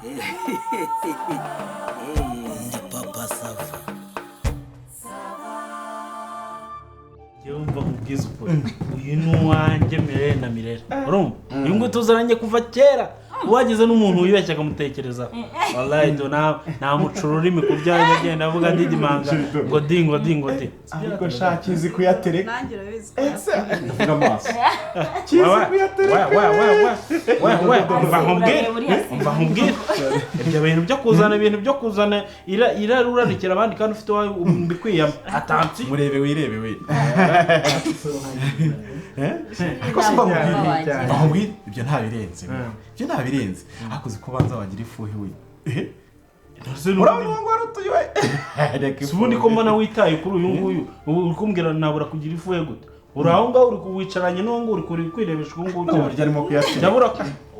Ndi Papa Sava. Yumva nkubwize ukuri, uyu ni uwanjye Mirere na Mirere, urumva? Uyu nguyu tuzaranye kuva kera. Wagize n'umuntu wibeshya akamutekerezaho, wallahi do namuca ururimi ku byo agenda avuga ndidimanga ngo di, ngo di, ngo di. Ariko sha, kizi kuyatereka. Nanjye urabizi ko Ese ndavuga amaso, kizi We, kuyatereka. we, we, we, we, umva nkubwire, umva nkubwire, ibyo bintu byo kuzana, ibintu byo kuzana irarurarikira abandi kandi ufite uwawe mbikwiyama, attention. Murebe, wirebe we. Ariko si mbamubwire, mbamubwire, ibyo ntabirenze, ibyo ntabirenze. Ariko uzi ko ubanza wagira ifuhe we? Urabona uwo nguwo urutuye we? Reka. Si ubundi ko mbona witaye kuri uyu nguyu, ubu uri kumbwira nabura kugira ifuhe gute? Uri aho ngaho, uri wicaranye n'uwo nguwo, uri kwirebesha uwo nguwo cyane. Uburyo arimo kuyatereka. Ndabura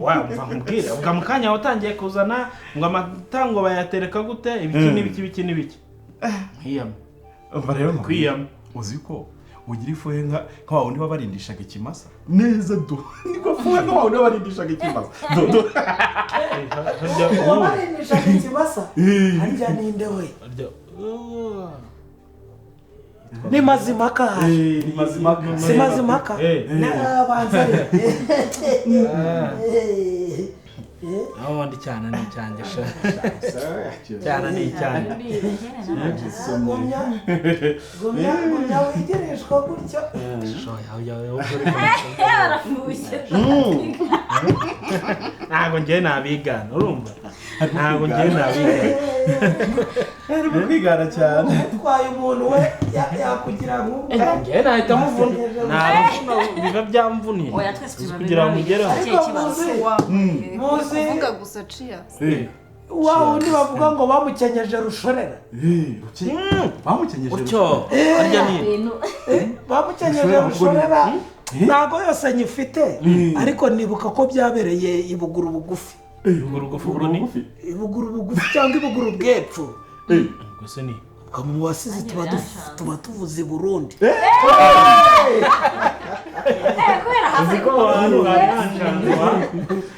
wa, umva nkubwire, ubwo mu kanya watangiye kuzana ngo amata ngo bayatereka gute, ibiki n'ibiki, ibiki n'ibiki, nkiyama. Umva rero nkubwire. Kwiyama. Uzi ko ugira ifuhe nka wa wundi wabarindishaga ikimasa neza? Do, niko fuhe nka wa wundi wabarindishaga ikimasa, do do. Harya ubu Wabarindishaga ikimasa harya ninde we? Harya Ni Mazimaka hari. Ni Mazimaka. Si Mazimaka? Eh. Nabanza ari. Aho ubundi cyane ni icyanjye sha, cyane ni icyanjye. Gumya, gumya, gumya wigereshwa gutyo. Barafushye. Ntabwo ngewe nabigana, urumva? Ntabwo ngewe nabigana. Arimo kwigana cyane. Utwaye umuntu we yakugira nk'ubwo. Ngewe nahita muvuna, ntabwo biba byamvuniye. Oya, twese Uzi tuba kugira ngo mugereho. Ikihe Ariko kibazo? muzi, muzi Kuvuga gusa ciya. Wa wundi bavuga ngo bamukenyeje rushorera? Bamukenyeje. Utyo harya ni Ibintu Bamukenyeje Rushorera ahubwo rushorera ntago yose nyifite, ariko nibuka ko byabereye i Buguru Bugufi. Urugufu ubwo ni I Buguru Bugufi cyangwa i Buguru Bw'epfo. Gusa ni Ubwo mu basizi tuba tuvuze i Burundi. Kubera hafi. Uzi ko aho hantu hari hanshanze wa,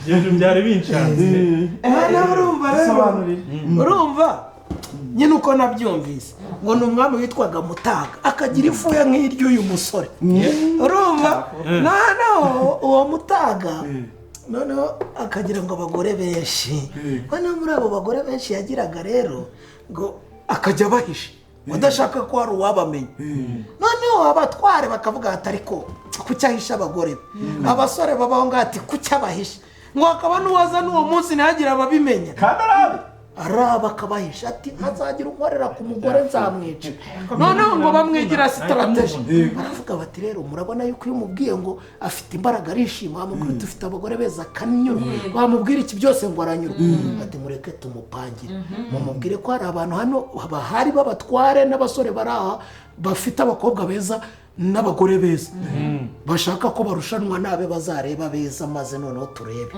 ibintu byari binshanze. Noneho urumva rero, Sobanurire. urumva nyine uko nabyumvise, ngo ni umwami witwaga Mutaga, akagira ifuya nk'iry'uyu musore, urumva? Noneho uwo Mutaga noneho akagira ngo abagore benshi. Noneho muri abo bagore benshi yagiraga rero, ngo akajya abahisha udashaka ko hari uwabamenya. Noneho abatware bakavuga ati: "Ariko kuki ahisha abagore be?" Abasore babaho ngaho ati: "Kuki abahisha?" Ngo hakaba n'uwaza n'uwo munsi ntihagire ababimenya. Kandi arabe. Araba akabahisha, ati: "Hazagira unkorera ku mugore nzamwica." Noneho ngo bamwigira stratégie, baravuga bati: "Rero murabona yuko iyo umubwiye ngo afite imbaraga arishima, wamubwira uti ufite abagore beza akanyurwa, wamubwira iki byose ngo aranyurwa." Ati: "Mureke tumupangire, mumubwire ko hari abantu hano bahari b'abatware n'abasore bari aha bafite abakobwa beza n'abagore beza, bashaka ko barushanwa n'abe bazareba beza, maze noneho turebe."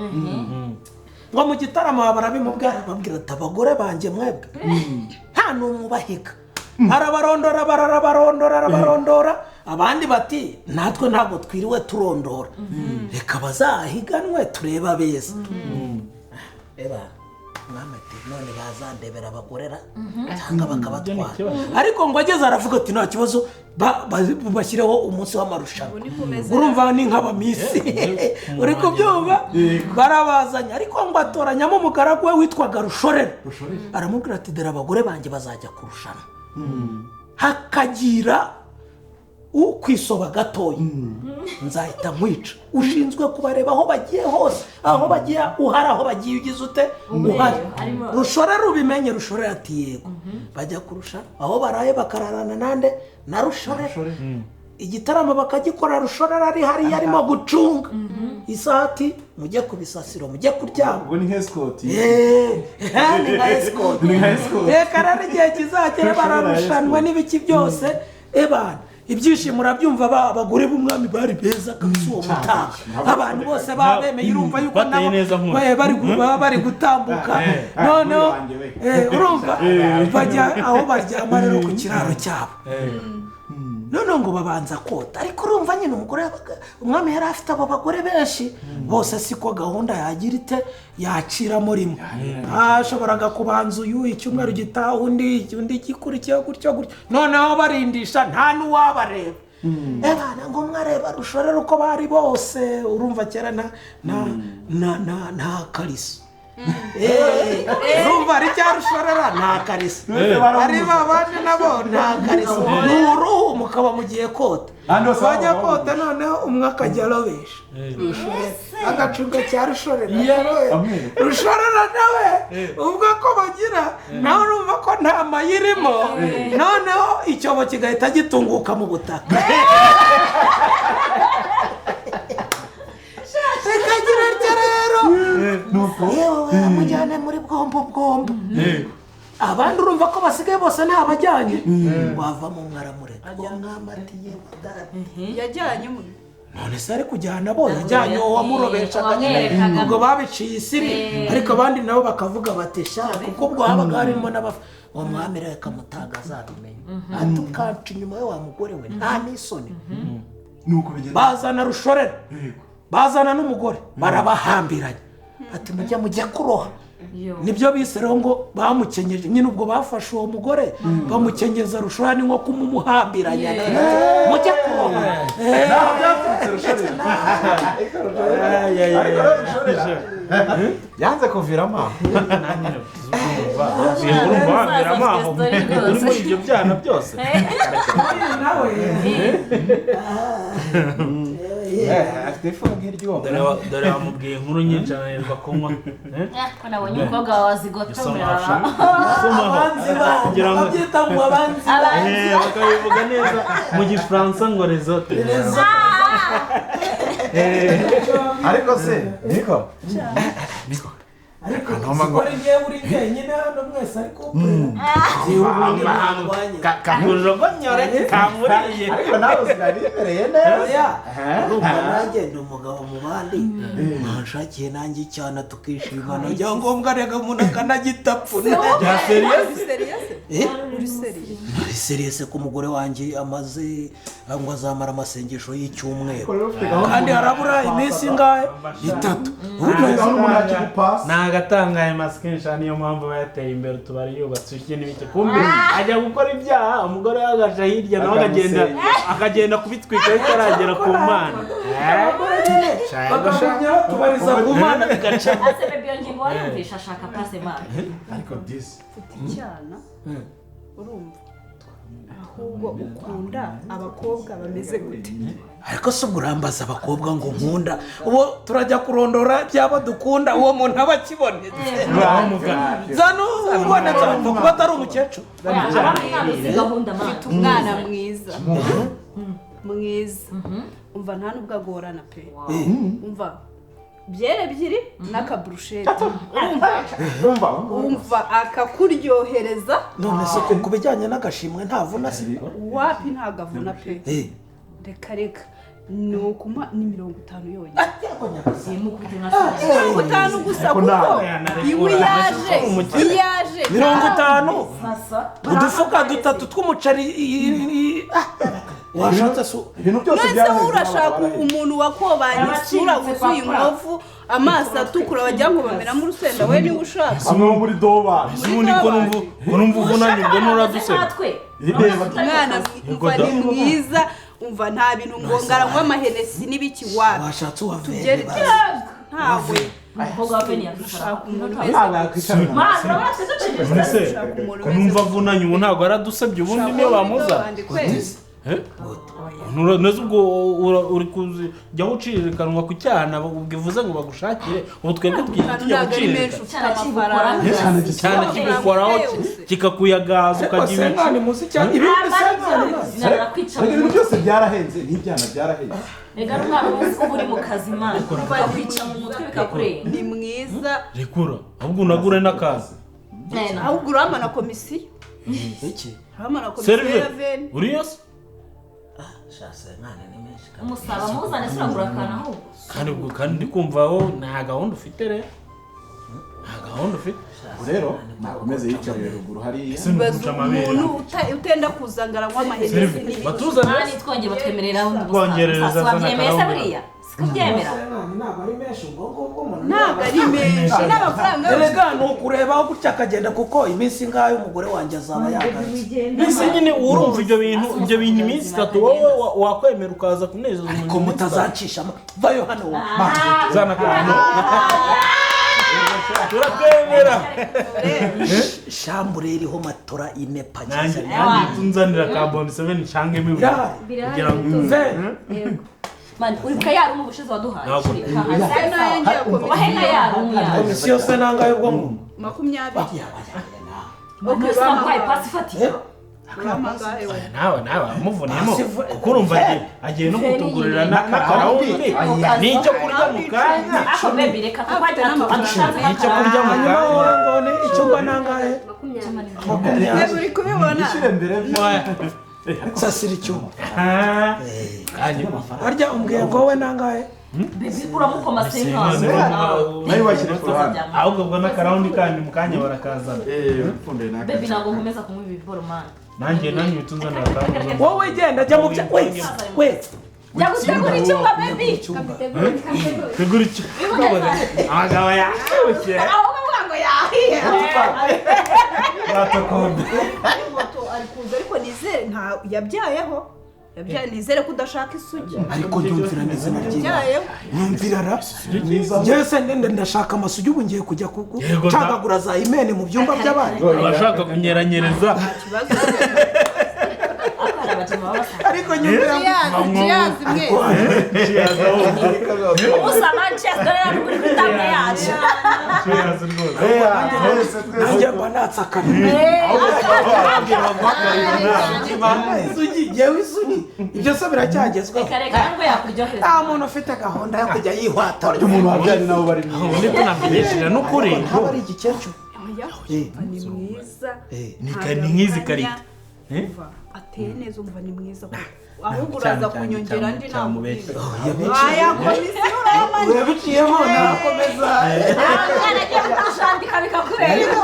Ngo mu gitaramo barabimubwira, arababwira ati: "Abagore banjye mwebwe nta n'umwe ubahiga." Arabarondora, bararabarondora, arabarondora. Abandi bati: "Natwe ntabwo twiriwe turondora, reka bazahiganwe turebe abeza." Reba mwami ati: "None bazandebera abagorera cyangwa bakabatwara?" Ariko ngo ageze aravuga ati: "Nta kibazo, bashyireho umunsi w'amarushanwa." Ubu ni ku meza. Urumva ni nk'aba miss, uri kubyumva? Barabazanye, ariko ngo atoranyamo umugaragu we witwaga Rushorera, aramubwira ati: "Dore abagore banjye bazajya kurushanwa, hakagira ukwisoba gatoya nzahita nkwica. Ushinzwe kubareba aho bagiye hose, aho bagiye uhari, aho bagiye ugize ute, uhari." Rushorera ubimenye. Rushorera ati: "Yego." Bajya kurusha aho baraye, bakararana nande? Na Rushorera. Igitaramo bakagikora, Rushorera ari hariya arimo gucunga isaha, ati: "Mujye ku bisasiro, mujye kuryama." Ubwo ni nk'escort. Ni nka escort. Ni nka escort. Reka rero igihe kizagera bararushanwa n'ibiki byose, ebana ibyishimo urabyumva. Abagore b'umwami bari beza kabisa, uwo Mutaga abantu bose babemeye, urumva yuko Bateye nabo neza nk'uyu. bari baba bari gutambuka. Noneho Wanjye we. urumva bajya aho baryama rero ku kiraro cyabo. Noneho ngo babanza kota, ariko urumva nyine umugore umwami yari afite abo bagore benshi bose, siko gahunda yagira ite yaciramo rimwe. Ashoboraga kubanza uyu icyumweru gitaha undi gikurikiyeho gutyo gutyo, noneho barindisha nta n'uwabareba. Ebana ngo mwareba Rushorera uko bari bose, urumva kera na na na na nta kariso. Urumva ari cya Rushorera nta kariso, ari babandi nabo nta kariso, ni uruhu mukaba mugiye kota, bajya kota noneho umwe akajya arobesha agacunga cya Rushorera. Rushorera nawe ubwo ko bagira nawe urumva ko nta mayirimo, noneho icyobo kigahita gitunguka mu butaka. Rekagira rya rero yewe amujyane muri bwombo bwombo. Abandi urumva ko basigaye bose ntabajyanye, wavamo mwaramureka umwami ati yewe data yajyanye umwe. None se ari kujyana bo yajyanye uwo wamurobeshaga nyine, ubwo babiciye isiri, ariko abandi nabo bakavuga bati sha, kuko ubwo habaga harimo n'abafa. Uwo mwami reka mutaga azabimenya, ati ukanca inyuma we wa mugore we nta n'isoni. Bazana Rushorera, bazana n'umugore, barabahambiranye ati mujya mujya kuroha. Nibyo bise rero ngo bamukenyeje nyine, ubwo bafashe uwo mugore bamukenyeza Rushorera, ni nko kumumuhambiranya mujya kuroha. Naho byaturutse Rushorera, ariko Rushorera yanze kuviramo aho. Urumva aho uri muri ibyo byana byose nawe. Afite ifu nk'iryo. Dore bamubwiye inkuru nyinshi ananirwa kunywa. Ko nabonye umukobwa wawe azigotomera. Abanzi babyita ngo abanzi bakabivuga neza mu Gifaransa ngo rezote. Ariko se niko niko ariko sikora ngewe uri njyenyine hano mwese, ariko kakujogonyore kamuriye, ariko nawe usigaye neza. Urumva nanjye ndi umugabo mu bandi, mwanshakiye nanjye icyana tukishimana, ibyangombwa rega umuntu akanagitapfuna. Uri serious ko umugore wanjye amaze ngo azamara amasengesho y'icyumweru, kandi harabura iminsi ingahe? 3. Nagatangaye maskinsha, niyo mpamvu bayateye imbere utubari yubatse ushye n'ibiki, kumbe ajya gukora ibyaha umugore yagaje hirya nawe akagenda kubitwika bitaragera ku Mana. Bakagumya tubariza ku Mana bigaca. Ase bebe ngingo warumvisha ashaka passe Mana. Ariko this ufite icyana urumva ahubwo ukunda abakobwa bameze gute? Ariko se ubwo urambaza abakobwa ngo nkunda, uwo turajya kurondora byaba dukunda uwo muntu aba akibonetse. Zano ubonetse apfa kuba atari umukecuru. Ufite umwana mwiza mwiza, umva nta nubwo agorana pe, umva byere ebyiri n'akaburushete, umva akakuryohereza. None se ku bijyanye n'agashimwe ntavuna se? Wapi ntagavuna pe, reka reka ni ukuma ni 50 yonyine. 50 gusa, kuko iwe yaje 50 udufuka 3 tw'umuceri washatse so ibintu byose byaheze. Urashaka umuntu wakobanye isura wuzuye inkovu amaso atukura wagira ngo bameramo urusenda, we niwe ushaka amwe muri doba. Ubundi ko numva uvunanye ubwo nuraduseka. Umwana umva ni mwiza, umva nta bintu ngo ngaranywa amahenesi n'ibiki wapi. Washatse uwavene ntawe Numva avunanye ubu ntabwo aradusebye, ubundi niyo bamuza. Neza ubwo uri kujya ucirikanwa ku cyana ubivuze ngo bagushakire, ubu twebwe tujya gucirikanwa cyane kigukoraho kikakuyagaza ukagira ibintu byose byarahenze n'ibyana byarahenze. Rega umwana uba uri mu kazi Imana bakwica mu mutwe bikakurenga. Ni mwiza rekura ahubwo unagure n'akazi, ahubwo urama na komisiyo iki urama na komisiyo ya veni uriyo se umusaba muzane suragura akantu ahubwo. Kandi ubwo kandi ndi kumva aho nta gahunda ufite rero, nta Gahunda ufite. Rero nakomeze yicarire ruguru hariya. Ibaze umuntu utenda kuzangara nk'amaherezi n'ibiki. Batuzanire. Mani twongeye batwemerera undi Twongerereza musaza. zana Wabyemeye se akarawundi. buriya? Sikubyemera. Ntabwo ari menshi ubwo ngubwo umuntu Ntabwo ari menshi n'amafaranga yose. Erega ni ukurebaho gutya akagenda kuko iminsi ingahe umugore wanjye azaba yagarutse. Mbese nyine urumva ibyo bintu iminsi itatu wowe wakwemera ukaza kunezeza umuntu. Ariko mutazacisha vayo hano wowe. Zana akantu. Turakwemera. Shambure iriho matora ine Nanjye pakiza. nanjye tunzanira ka Bond 7 cyangwa imwe. Kugira ngo Mani uribuka yari mu bushize waduhaye. Ntabwo. Se nayo ngiye komisiyo. Wahena yari umuyari. Komisiyo se nangahe ubwo ngo? 20. Okay, bamuhaye pasi ifatika. Nawe nawe amuvuniyemo kuko urumva agiye no kutugurira n'akarawundi n'icyo kurya mu kanya. Ako baby reka kuko adushatse N'icyo kurya mu Hanyuma kanya. wowe ngo ni icyumba nangahe? 20. Uri kubibona? Ishyire mbere. Sasira icyumba. Harya umbwiye ngo wowe nangahe? Baby uramukoma se nkawe. Nayo washyire ku ruhande. Ahubwo ubwo n'akarawundi kandi mu kanya barakazana. Upfunduye n'aka. Baby ntabwo nkomeza kunywa ibi biboro mani. Nanjye nanjye utunzanira akarawundi. Wowe genda jya mu bya we we. Jya gutegura icyumba baby. Tegura icyumba. Abagabo yashyushye. Aho bavuga ngo yahiye. Batokombe. Moto ari kuza ariko nizere nta yabyayeho. Yabyaye nizere ko udashaka isugi. Ariko nyumvira n'izina ry'Imana. Yabyayeho. Nyumvira ra. Njyewe se ndende ndashaka amasugi ubu ngiye kujya kugucagagura za imene mu byumba by'abandi. Abashaka kunyeranyereza. Ikibazo. Ariko nyumvira Cheers, cheers mwese. Ubusa man cheers dore ntabwo uri kuri yacu. Cheers rwose. Nanjye mba natsakamye. Isugi, yewe isugi. Ibyo se biracyagezweho. Reka reka nubwo yakuryohereza. Nta muntu ufite gahunda yo kujya yihwata. Umuntu wabyari nabo bari mwiza. Ubundi tunavugishije n'ukuri. Ntaba ari igikecuru. Ni mwiza. Ni nk'izi karita. Ateye neza umva ni mwiza. Ahubwo uraza kunyongera ndi cyamubeshya. Aya komisiyo uramanye. Urabiciyemo nakomeza. Umwana agiye kukushandika bikakurenga.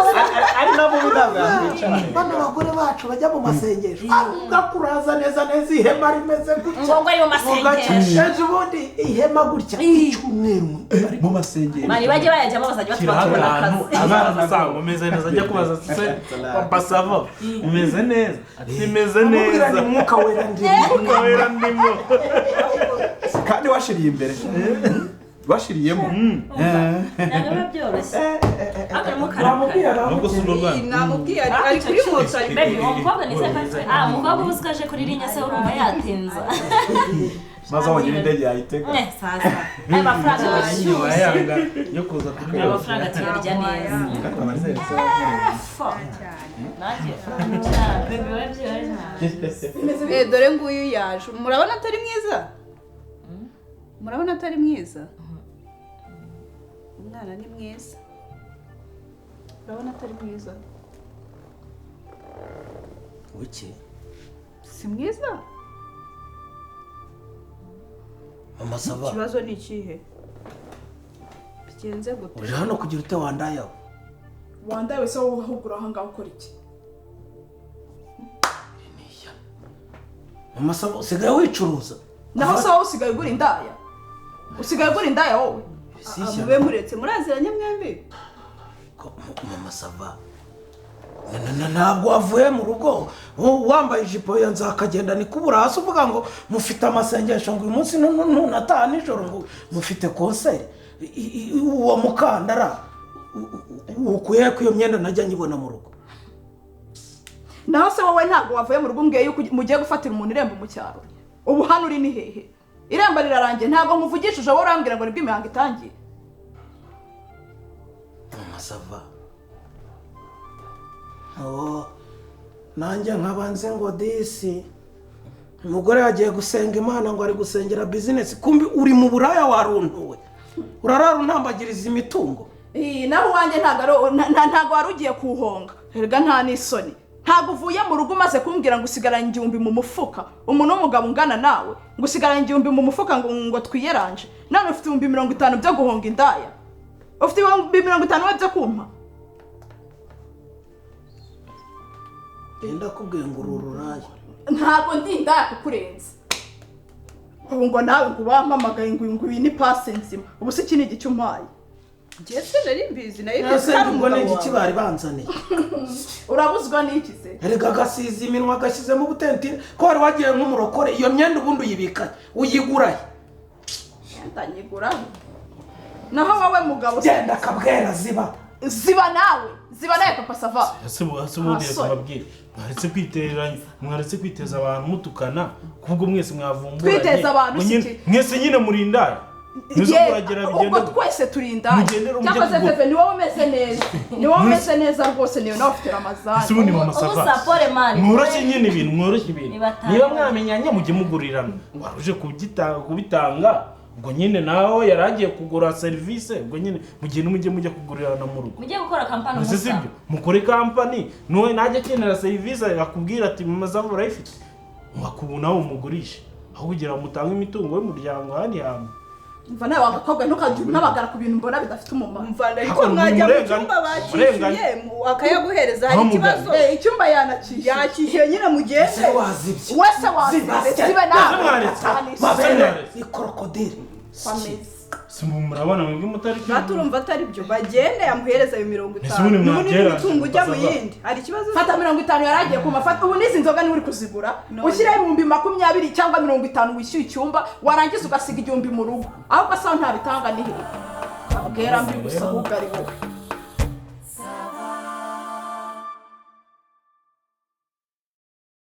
Ari nabo ntabwo yakwicara. Bano bagore bacu bajya mu masengesho. Ugakuraza neza neza ihema rimeze gutya. Ngo ari mu masengesho. Ejo ubundi ihema gutya icyumweru. Mu masengesho. Mani bajye bayajyamo bazajya Shyiraho batubona akantu akazi. azaza asanga umeze neza ajya kubaza se papa savo umeze neza ati meze Amubwira neza ni mwuka wera ndimo. Umwuka wera ndimo. Kandi washiriye imbere. Washiriyemo. Ntabwo biba byoroshye. Akarimo karakara. Nubwo si urwo Rwanda. Namubwiye ari kuri moto ari Baby uwo mukobwa ni se kandi ah umukobwa uba usikaje kuri irinya se urumva yatinza. Maze abonye indege yayitega. Sasa. Aya mafaranga bashyushye. Ayanga yo kuza Aya kuryoshya. mafaranga tuyarya neza. Nanjye. Baby wabyibaje. Dore nguyu yaje. Murabona atari mwiza? Murabona atari mwiza? Umwana ni mwiza. Urabona atari mwiza? Uki? Si mwiza? Mama sava. Ikibazo ni ikihe? Bigenze gute? Uje hano kugira ute wandaye? Wandaye se wowe ahubwo aha ngaho ukora iki? Mama sava usigaye wicuruza. Naho se wowe usigaye ugura indaya? Usigaye ugura indaya wowe? Mube muretse muraziranye mwembi? Mama sava. Ntabwo wavuye mu rugo wambaye ijipo ya nzakagenda nikubura hasi uvuga ngo mufite amasengesho ngo uyu munsi nunataha nijoro ngo mufite konseri. Uwo mukandara ukuye ku iyo myenda najya nyibona mu rugo. Naho se wowe ntabwo wavuye mu rugo umbwiye yuko mugiye gufatira umuntu irembo mu cyaro. Ubu hano uri ni hehe? Irembo rirarangiye ntabwo nkuvugishije wowe urambwira ngo nibwo imihango itangiye. Mama sava. Oh, nanjye nkabanze ngo disi umugore yagiye gusenga Imana ngo ari gusengera business kumbi uri mu buraya waruntuwe. Urarara untambagiriza imitungo. Naho wanjye ntago wari ugiye kuhonga. Erega nta n'isoni. Ntago uvuye mu rugo umaze kumbwira ngo usigaranye 1000 mu mufuka. Umuntu w'umugabo ungana nawe ngo usigaranye 1000 mu mufuka ngo twiyeranje. None ufite 50,000 byo guhonga indaya. Ufite 50,000 byo kumpa. Genda kubwiye ngo uru ruraya. Ntabwo ndi indaya kukurenza. Ubu ngo nawe ngo bampamagaye ngo uyu ni pasi nzima. Ubu se iki ni igice umpaye? Njye sinari mbizi nayo Ese ubwo ni igiki bari banzaniye? Urabuzwa n'iki se? Erega gasize iminwa gashyizemo ubutentire ko wari wagiye nk'umurokore, iyo myenda ubundi uyibika uyigurahe? Ndanyigura. Naho wowe mugabo genda kabwera ziba. Ziba nawe, ziba nawe Papa Sava. Ese ubundi yakubabwira mwaretse kwitereranya, mwaretse kwiteza abantu mutukana, kubwo mwese mwavumburanye. Twiteza abantu siki? Mwese nyine murindaye. Ubwo twese turindaye. Cyangwa se Fefe ni wowe umeze neza. Ni wowe umeze neza rwose niyo nawe ufite Ramazani. Ese ubundi Mama Sava. Mworoshye nyine ibintu, mworoshye ibintu. Niba mwamenyanye mujye mugurirana. Waruje kubitanga ubwo nyine nawe yaragiye kugura service, ubwo nyine mugende mujye mujya kugurirana mu rugo. Mujye gukora kampani musa. Sibyo, mukore kampani, nuwe najya akenera service akubwira ati Mama Sava urayifite. Wakubona umugurisha. Aho kugira mutange imitungo y'umuryango handi hantu. Mva nawe wagakobwa ntukajye unabagara ku bintu mbona bidafite umumaro. Mva ariko mwajya mu cyumba bakishyuye akayaguhereza hari ikibazo. Icyumba yanakishyuye. Yakishyuye nyine mugende. Wese wazibye. Zibe nawe. Mabere ni krokodile. Si murabona mwebwe mutari baturumva atari byo bagende amuhereza ayo 50. N'ubundi imitungo ujya mu yindi. Hari ikibazo. Fata 50 yaragiye kuma fata ubu n'izi nzoga niwe uri kuzigura. Ushyiraho 20,000 cyangwa 50 wishyuye icyumba warangiza ugasiga 1000 mu rugo. Ahubwo asa nta bitanga ni he. Abwera mbi gusa ahubwo ari wowe.